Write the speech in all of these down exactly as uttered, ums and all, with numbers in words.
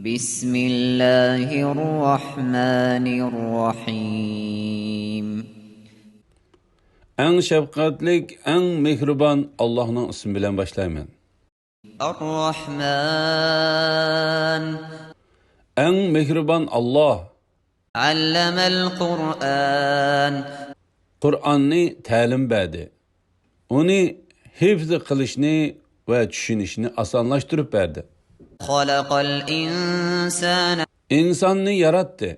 بسم الله الرحمن الرحيم. ئەڭ شەپقەتلىك، ئەڭ مېھرىبان ئاللاھنىڭ ئىسمى بىلەن باشلايمەن. الرحمن. ئەڭ مېھرىبان ئاللاھ. علم القرآن. قۇرئاننى تەلىم بەردى. ئۇنى ھىفز قىلىشنى ۋە چۈشىنىشنى ئاسانلاشتۇرۇپ بەردى. خلق الإنسان. ئىنساننى ياراتتى.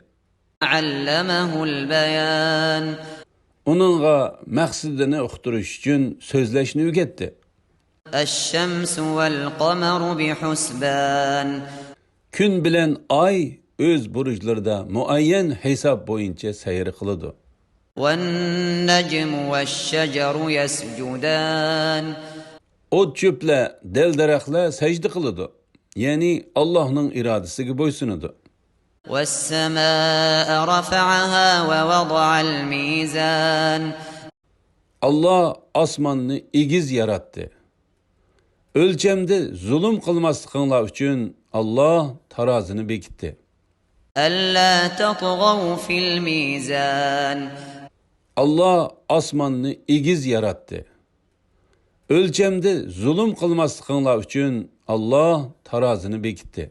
علمه البيان. ئۇنىڭغا مەقسىتىنى ئۇقتۇرۇش ئۈچۈن سۆزلەشنى ئۆگەتتى. الشمس والقمر بحسبان. كۈن بىلەن ئاي ئۆز بۇرۇجلىرىدا مۇئەييەن ھېساب بويىچە سەير قىلىدۇ. والنجم والشجر يسجدان. ئوت-چۆپلەر، دەل-دەرەخلەر سەجدە قىلىدۇ، يەنى ئاللاھنىڭ ئىرادىسىگە بويسۇنىدۇ. والسماء رفعها ووضع الميزان. ئاللاھ ئاسماننى ئېگىز ياراتتى. ئۆلچەمدە زۇلۇم قىلماسلىقىڭلار ئۈچۈن ئاللاھ تارازىنى بېكىتتى. ألا تطغوا في الميزان. ئاللاھ ئاسماننى ئېگىز ياراتتى. ئۆلچەمدە زۇلۇم قىلماسلىقىڭلار ئۈچۈن ئاللاھ تارازىنى بېكىتتى.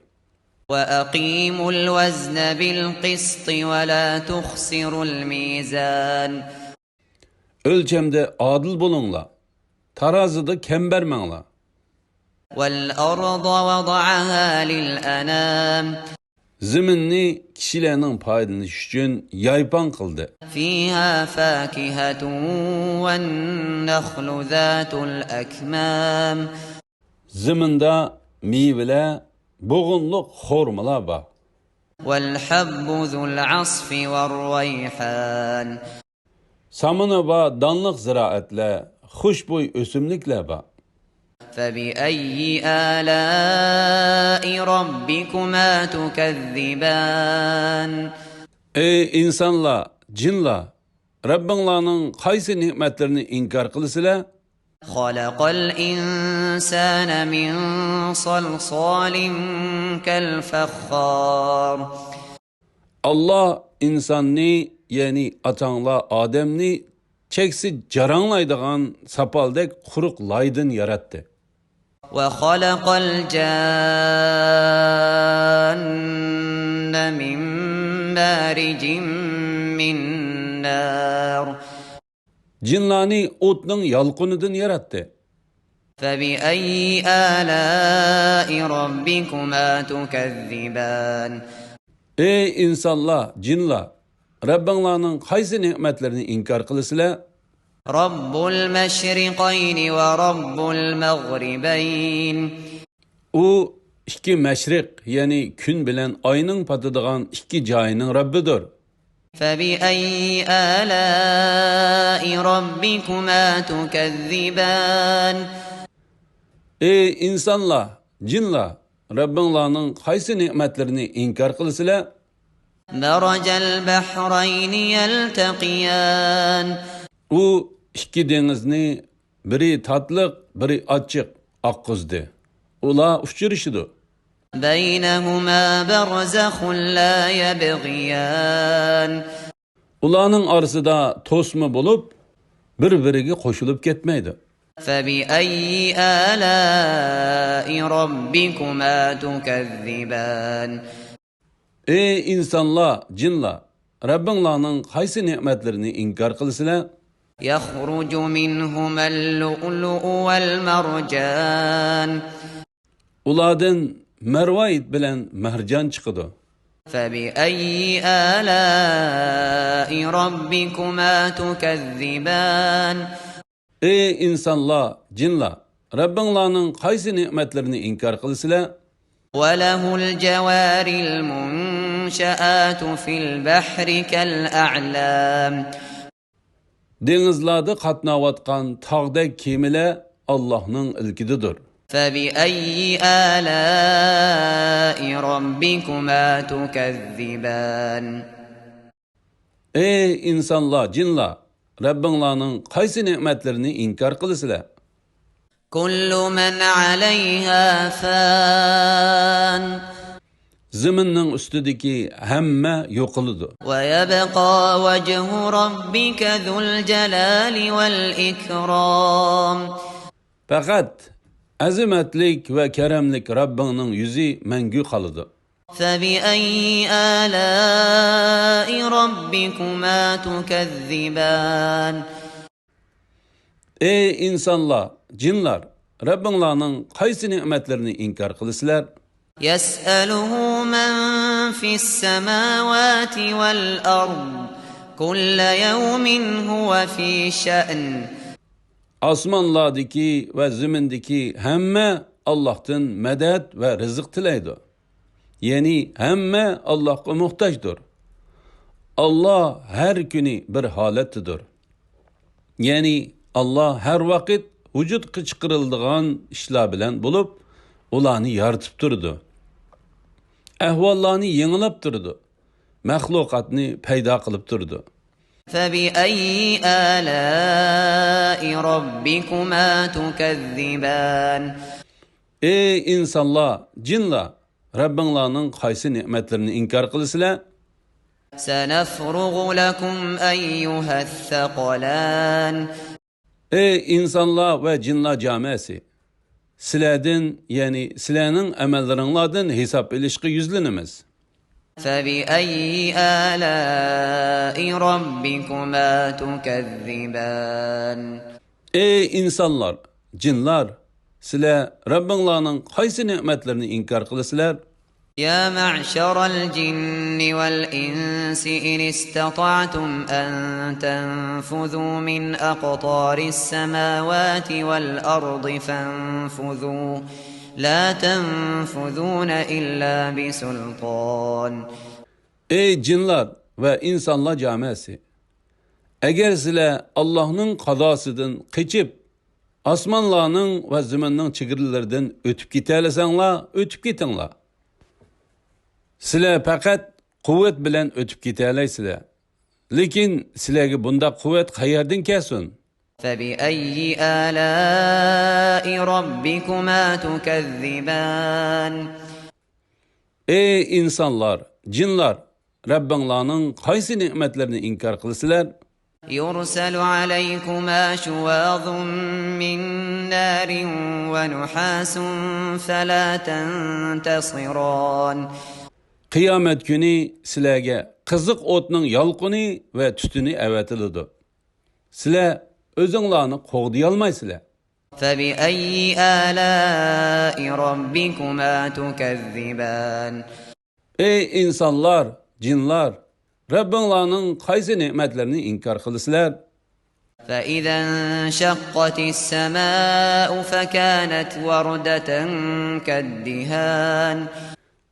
وأقيموا الوزن بالقسط ولا تخسروا الميزان. ئۆلچەمدە ئادىل بولۇڭلار، تارازىدا كەم بەرمەڭلار. والأرض وضعها للأنام. زېمىننى كىشىلەرنىڭ پايدىلىنىشى ئۈچۈن يايپاڭ قىلدى. فيها فاكهة والنخل ذات الأكمام. زېمىندا مېۋىلەر، بوغۇملۇق خورمىلار بار. والحب ذو العصف والريحان. سامىنى بار دانلىق زىرائەتلەر، خۇشبۇي ئۆسۈملۈكلەر بار. فبأي آلاء ربكما تكذبان. ئەي ئىنسانلار، جىنلار، رەببىڭلارنىڭ قايسى نېمەتلىرىنى ئىنكار قىلىسىلەر؟ خلق الإنسان من صلصال كالفخار. ئاللاھ ئىنساننى، يەنى ئاتاڭلار ئادەمنى چەكسىز جاراڭلايدىغان ساپالدەك قۇرۇق لايدىن ياراتتى. وخلق الجان من مارج من نار. جىنلارنى ئوتنىڭ يالقۇنىدىن ياراتتى. فبأي آلاء ربكما تكذبان. ئەي ئىنسانلار، جىنلار، رەببىڭلارنىڭ قايسى نېمەتلىرىنى ئىنكار قىلىسىلەر؟ رب المشرقين ورب المغربين. ئۇ ئىككى مەشرىق، يەنى كۈن بىلەن ئاينىڭ پاتىدىغان ئىككى جايىنىڭ رەببىدۇر. فبأي آلاء ربكما تكذبان. ئەي ئىنسانلار، جىنلار، رەببىڭلارنىڭ قايسى نېمەتلىرىنى ئىنكار قىلىسىلەر؟ مرج البحرين يلتقيان. ئۇ ئىككى دېڭىزنى، بىرى تاتلىق، بىرى ئاچچىق، ئاققۇزدى. ئۇلار ئۇچرىشىدۇ. بينهما برزخ لا يبغيان. ئۇلارنىڭ ئارىسىدا توسما بولۇپ، بىر-بىرىگە قوشۇلۇپ كەتمەيدۇ. فبأي آلاء ربكما تكذبان. ئەي ئىنسانلار، جىنلار، رەببىڭلارنىڭ قايسى نېمەتلىرىنى ئىنكار قىلىسىلەر؟ يخرج منهما اللؤلؤ والمرجان. ئۇلاردىن مەرۋايىت بىلەن مەرجان چىقىدۇ. فبأي آلاء ربكما تكذبان. ئەي ئىنسانلار، جىنلار، رەببىڭلارنىڭ قايسى نېمەتلىرىنى ئىنكار قىلىسىلەر؟ وله الجوار المنشآت في البحر كالأعلام. دېڭىزلاردا قاتناۋاتقان تاغدەك كېمىلەر ئاللاھنىڭ ئىلكىدىدۇر. فبأي آلاء ربكما تكذبان. ئەي ئىنسانلار، جىنلار، رەببىڭلارنىڭ قايسى نېمەتلىرىنى ئىنكار قىلىسىلەر؟ كل من عليها فان. زېمىننىڭ ئۈستىدىكى ھەممە يوقىلىدۇ. ويبقى وجه ربك ذو الجلال والإكرام. پەقەت ئەزىمەتلىك ۋە كەرەملىك رەببىڭنىڭ يۈزى مەڭگۈ قالىدۇ. فبأي آلاء ربكما تكذبان. ئەي ئىنسانلار، جىنلار، رەببىڭلارنىڭ قايسى نېمەتلىرىنى ئىنكار قىلىسىلەر؟ يسأله من في السماوات والأرض كل يوم هو في شأن. ئاسمانلاردىكى ۋە زېمىندىكى ھەممە ئاللاھتىن مەدەت ۋە رىزىق تىلەيدۇ. يەنى ھەممە ئاللاھقا موھتاجدۇر. ئاللاھ ھەر كۈنى بىر ھالەتتىدۇر. يەنى ئاللاھ ھەر ۋاقىت ۋۇجۇدقا چىقىرىلىدىغان ئىشلار بىلەن بولۇپ، ئۇلارنى يارىتىپ تۇرىدۇ. ئەھۋاللارنى يېڭىلاپ تۇرىدۇ. مەخلۇقاتنى پەيدا قىلىپ تۇرىدۇ. فبأي آلاء ربكما تكذبان. ئەي ئىنسانلار، جىنلار، رەببىڭلارنىڭ قايسى نېمەتلىرىنى ئىنكار قىلىسىلەر؟ سنفرغ لكم أيها الثقلان. ئەي ئىنسانلار ۋە جىنلار جامەسى! سىلەردىن، يەنى سىلەرنىڭ ئەمەللىرىڭلاردىن ھېساب ئېلىشقا يۈزلىنىمىز. فبأي آلاء ربكما تكذبان. ئەي ئىنسانلار، جىنلار! سىلەر رەببىڭلارنىڭ قايسى نېمەتلىرىنى ئىنكار قىلىسىلەر؟ يا معشر الجن والإنس إن استطعتم أن تنفذوا من أقطار السماوات والأرض فانفذوا لا تنفذون إلا بسلطان. ئەي جىنلار ۋە ئىنسانلار جامەسى! ئەگەر سىلەر ئاللاھنىڭ قازاسىدىن قېچىپ، ئاسمانلارنىڭ ۋە زېمىننىڭ چېگرىلىرىدىن ئۆتۈپ كېتەلىسەڭلار، ئۆتۈپ كېتىڭلار. سىلەر پەقەت قۇۋۋەت بىلەن ئۆتۈپ كېتەلەيسىلەر. لېكىن سىلەرگە بۇنداق قۇۋۋەت قەيەردىن كەلسۇن؟ فبأي آلاء ربكما تكذبان. ئەي ئىنسانلار، جىنلار، رەببىڭلارنىڭ قايسى نېمەتلىرىنى ئىنكار قىلىسىلەر؟ يرسل عليكما شواظ من نار ونحاس فلا تنتصران. قىيامەت كۈنى سىلەرگە قىزىق ئوتنىڭ يالقۇنى ۋە تۈتۈنى ئەۋەتىلىدۇ. سىلەر ئۆزۈڭلارنى قوغدىيالمايسىلەر. فبأي آلاء ربكما تكذبان. ئەي ئىنسانلار، جىنلار، رەببىڭلارنىڭ قايسى نېمەتلىرىنى ئىنكار قىلىسىلەر؟ فإذا انشقت السماء فكانت وردة كالدهان.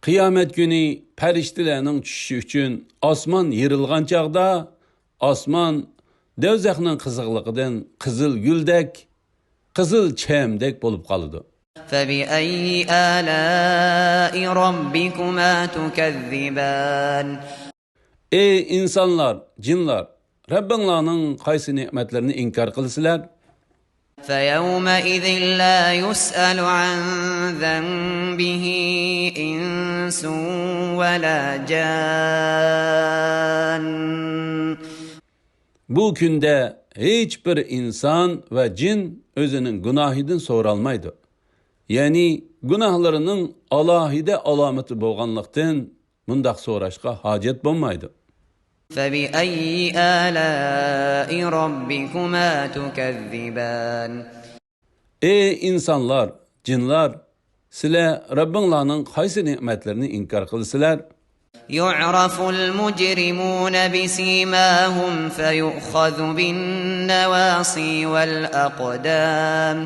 قىيامەت كۈنى پەرىشتىلەرنىڭ چۈشۈشى ئۈچۈن ئاسمان يېرىلغان چاغدا، ئاسمان دەۋزەخنىڭ قىزىقلىقىدىن قىزىل گۈلدەك، قىزىل چەمدەك بولۇپ قالىدۇ. فبأي آلاء ربكما تكذبان. ئەي ئىنسانلار، جىنلار، رەببىڭلارنىڭ قايسى نېمەتلىرىنى ئىنكار قىلىسىلەر؟ فيومئذ لا يسأل عن ذنبه إنس ولا جان. بۇ كۈندە ھېچبىر ئىنسان ۋە جىن ئۆزىنىڭ گۇناھىدىن سورالمايدۇ. يەنى گۇناھلىرىنىڭ ئالاھىدە ئالامىتى بولغانلىقتىن، مۇنداق سوراشقا ھاجەت بولمايدۇ. فبأي آلاء ربكما تكذبان. ئەي ئىنسانلار، جىنلار، سىلەر رەببىڭلارنىڭ قايسى نېمەتلىرىنى ئىنكار قىلىسىلەر؟ يعرف المجرمون بسيماهم فيؤخذ بالنواصي والأقدام.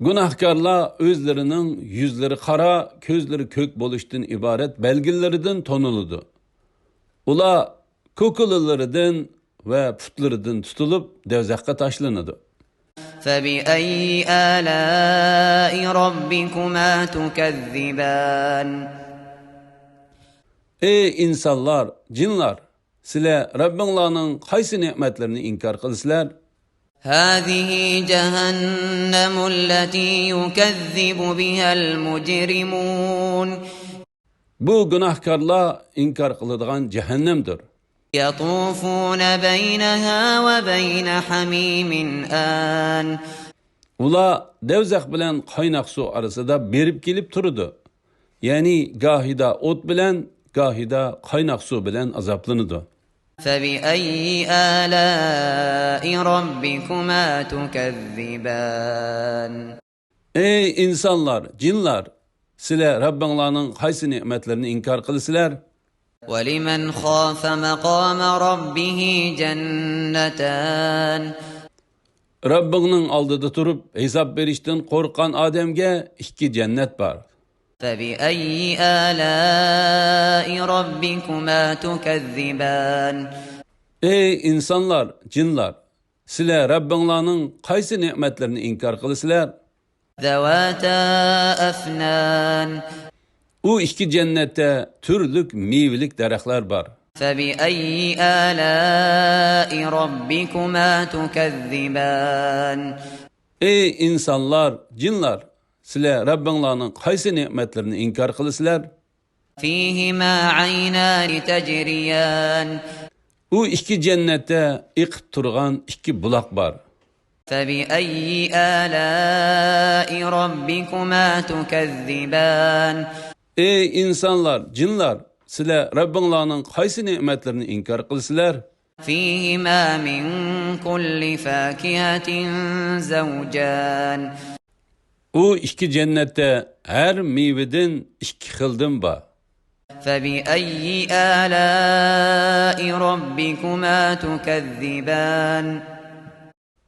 گۇناھكارلار ئۆزلىرىنىڭ يۈزلىرى قارا، كۆزلىرى كۆك بولۇشتىن ئىبارەت بەلگىلىرىدىن تونۇلىدۇ. ئۇلار كوكۇلىلىرىدىن ۋە پۇتلىرىدىن تۇتۇلۇپ، دەۋزەخكە تاشلىنىدۇ. فبأي آلاء ربكما تكذبان. ئەي ئىنسانلار، جىنلار، سىلەر رەببىڭلارنىڭ قايسى نېمەتلىرىنى ئىنكار قىلىسىلەر؟ هذه جهنم التي يكذب بها المجرمون. بۇ گۇناھكارلار ئىنكار قىلىدىغان جەھەننەمدۇر. يطوفون بينها وبين حميم آن. ئۇلار دوزاخ بىلەن قايناق سۇ ئارىسىدا بېرىپ كېلىپ تۇرىدۇ. يەنى گاھىدا ئوت بىلەن، گاھىدا قايناق سۇ بىلەن ئازابلىنىدۇ. فبأي آلاء ربكما تكذبان. ئەي ئىنسانلار، جىنلار، سىلەر رەببىڭلارنىڭ قايسى نېمەتلىرىنى ئىنكار قىلىسىلەر؟ ولمن خاف مقام ربه جنتان. رەببىڭنىڭ ئالدىدا تۇرۇپ ھېساب بېرىشتىن قورققان ئادەمگە ئىككى جەننەت بار. فبأي آلاء ربكما تكذبان. ئەي ئىنسانلار، جىنلار، سىلەر رەببىڭلارنىڭ قايسى نېمەتلىرىنى ئىنكار قىلىسىلەر؟ ذواتا أفنان. ئۇ ئىككى جەننەتتە تۈرلۈك مېۋىلىك دەرەخلەر بار. فبأي آلاء ربكما تكذبان. ئەي ئىنسانلار، جىنلار، سىلەر رەببىڭلارنىڭ قايسى نېمەتلىرىنى ئىنكار قىلىسىلەر؟ فيهما عينان تجريان. ئۇ ئىككى جەننەتتە ئېقىپ تۇرغان ئىككى بۇلاق بار. فبأي آلاء ربكما تكذبان. ئەي ئىنسانلار، جىنلار، سىلەر رەببىڭلارنىڭ قايسى نېمەتلىرىنى ئىنكار قىلىسىلەر؟ فيهما من كل فاكهة زوجان. ئۇ ئىككى جەننەتتە ھەر مېۋىدىن ئىككى خىلدىن بار. فبأي آلاء ربكما تكذبان.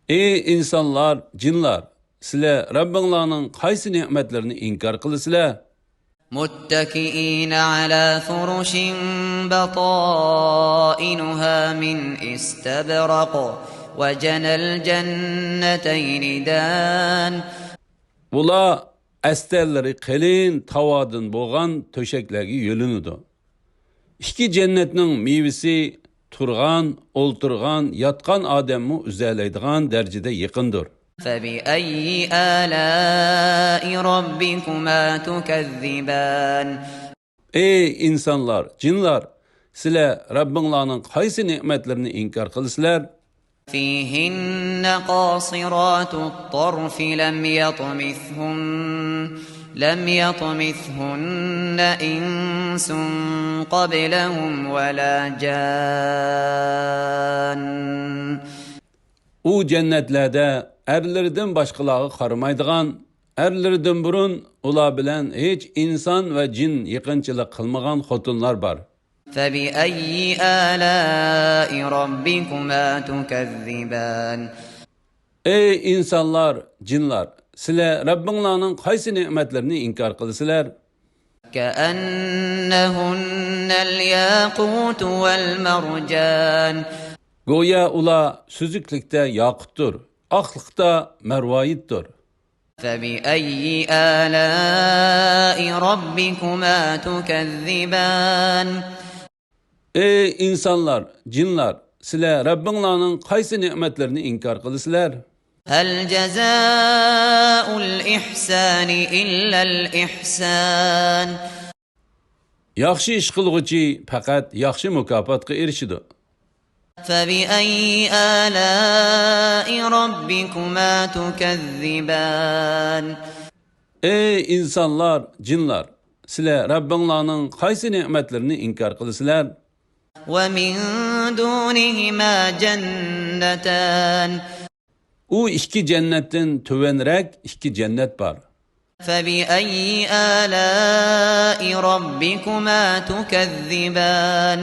ئەي ئىنسانلار، جىنلار، سىلەر رەببىڭلارنىڭ قايسى نېمەتلىرىنى ئىنكار قىلىسىلەر؟ متكئين على فرش بطائنها من استبرق وجنى الجنتين دان. ئۇلار ئەستەنلىرى قېلىن تاۋادىن بولغان تۆشەكلەرگە يۆلىنىدۇ. ئىككى جەننەتنىڭ مېۋىسى تۇرغان، ئولتۇرغان، ياتقان ئادەممۇ ئۈزەلەيدىغان دەرىجىدە يېقىندۇر. فبأي آلاء ربكما تكذبان. ئەي ئىنسانلار، جىنلار، سىلەر رەببىڭلارنىڭ قايسى نېمەتلىرىنى ئىنكار قىلىسىلەر؟ فيهن قاصرات الطرف لم يطمثهن، لم يطمثهن إنس قبلهم ولا جان. ئۇ جەننەتلەردە ئەرلىرىدىن باشقىلارغا قارىمايدىغان، ئەرلىرىدىن بۇرۇن ئۇلار بىلەن ھېچ ئىنسان ۋە جىن يېقىنچىلىق قىلمىغان خوتۇنلار بار. فبأي آلاء ربكما تكذبان. ئەي ئىنسانلار، جىنلار، سىلەر رەببىڭلارنىڭ قايسى نېمەتلىرىنى ئىنكار قىلىسىلەر؟ كأنهن الياقوت والمرجان. گويا ئۇلار سۈزۈكلۈكتە ياقۇتتۇر، ئاقلىقتا مەرۋايىتتۇر. فبأي آلاء ربكما تكذبان. ئەي ئىنسانلار، جىنلار، سىلەر رەببىڭلارنىڭ قايسى نېمەتلىرىنى ئىنكار قىلىسىلەر؟ هل جزاء الإحسان إلا الإحسان. ياخشى ئىش قىلغۇچى پەقەت ياخشى مۇكاپاتقا ئېرىشىدۇ. فبأي آلاء ربكما تكذبان. ئەي ئىنسانلار، جىنلار، سىلەر رەببىڭلارنىڭ قايسى نېمەتلىرىنى ئىنكار قىلىسىلەر؟ ومن دونهما جنتان. ئۇ ئىككى جەننەتتىن تۆۋەنرەك ئىككى جەننەت بار. فبأي آلاء ربكما تكذبان.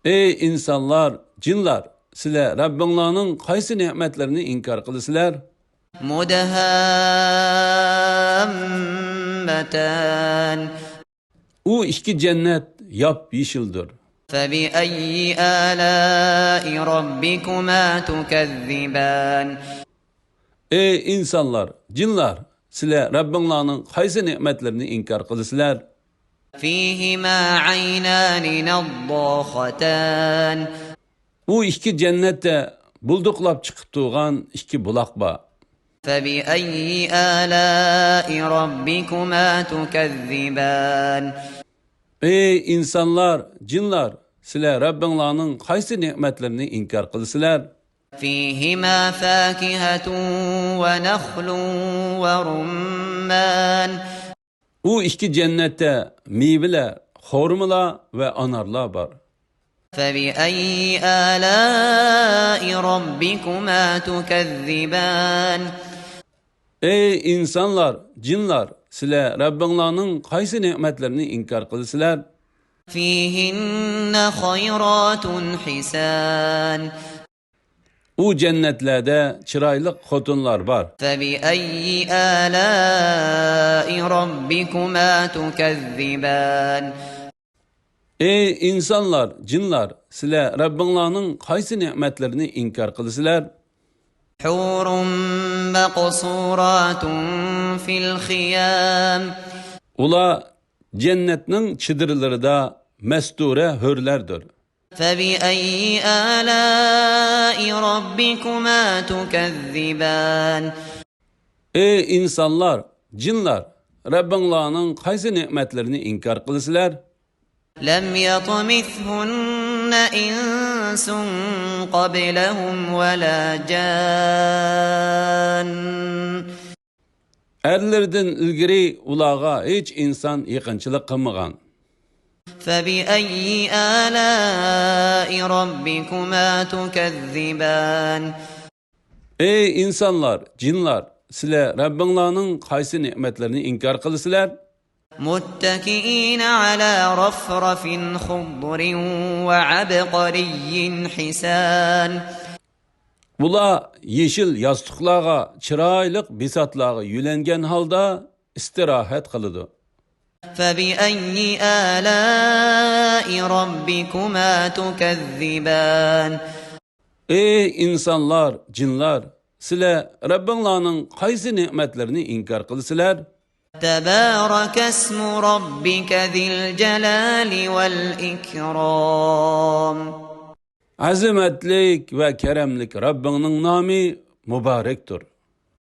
ئەي ئىنسانلار، جىنلار، سىلەر رەببىڭلارنىڭ قايسى نېمەتلىرىنى ئىنكار قىلىسىلەر؟ مدهامتان. ئۇ ئىككى جەننەت ياپيېشىلدۇر. فبأي آلاء ربكما تكذبان. ئەي ئىنسانلار، جىنلار، سىلەر رەببىڭلارنىڭ قايسى نېمەتلىرىنى ئىنكار قىلىسىلەر؟ فيهما عينان نضاختان. ئۇ ئىككى جەننەتتە بۇلدۇقلاپ چىقىپ تۇرغان ئىككى بۇلاق بار. فبأي آلاء ربكما تكذبان. ئەي ئىنسانلار، جىنلار، سىلەر رەببىڭلارنىڭ قايسى نېمەتلىرىنى ئىنكار قىلىسىلەر؟ فيهما فاكهة ونخل ورمان. ئۇ ئىككى جەننەتتە مېۋىلەر، خورمىلار ۋە ئانارلار بار. فبأي آلاء ربكما تكذبان. ئەي ئىنسانلار، جىنلار، سىلەر رەببىڭلارنىڭ قايسى نېمەتلىرىنى ئىنكار قىلىسىلەر؟ فيهن خيرات حسان. ئۇ جەننەتلەردە چىرايلىق خوتۇنلار بار. فبأي آلاء ربكما تكذبان. ئەي ئىنسانلار، جىنلار، سىلەر رەببىڭلارنىڭ قايسى نېمەتلىرىنى ئىنكار قىلىسىلەر؟ حور مقصورات في الخيام. ئۇلار جەننەتنىڭ چېدىرلىرىدا مەستۇرە ھۆرلەردۇر. فبأي آلاء ربكما تكذبان. ئەي ئىنسانلار، جىنلار، رەببىڭلارنىڭ قايسى نېمەتلىرىنى ئىنكار قىلىسىلەر؟ لم يطمثهن إنس قبلهم ولا جان. ئەرلىرىدىن ئىلگىرى ئۇلارغا ھېچ ئىنسان يېقىنچىلىق قىلمىغان. فبأي آلاء ربكما تكذبان. ئەي ئىنسانلار، جىنلار، سىلەر رەببىڭلارنىڭ قايسى نېمەتلىرىنى ئىنكار قىلىسىلەر؟ متكئين على رفرف خضر وعبقري حسان. ئۇلار يېشىل ياستۇقلارغا، چىرايلىق بىساتلارغا يۆلەنگەن ھالدا ئىستىراھەت قىلىدۇ. فبأي آلاء ربكما تكذبان. ئەي ئىنسانلار، جىنلار، سىلەر رەببىڭلارنىڭ قايسى نېمەتلىرىنى ئىنكار قىلىسىلەر؟ تبارك اسم ربك ذي الجلال والإكرام. ئەزىمەتلىك ۋە كەرەملىك رەببىڭنىڭ نامى مۇبارەكتۇر.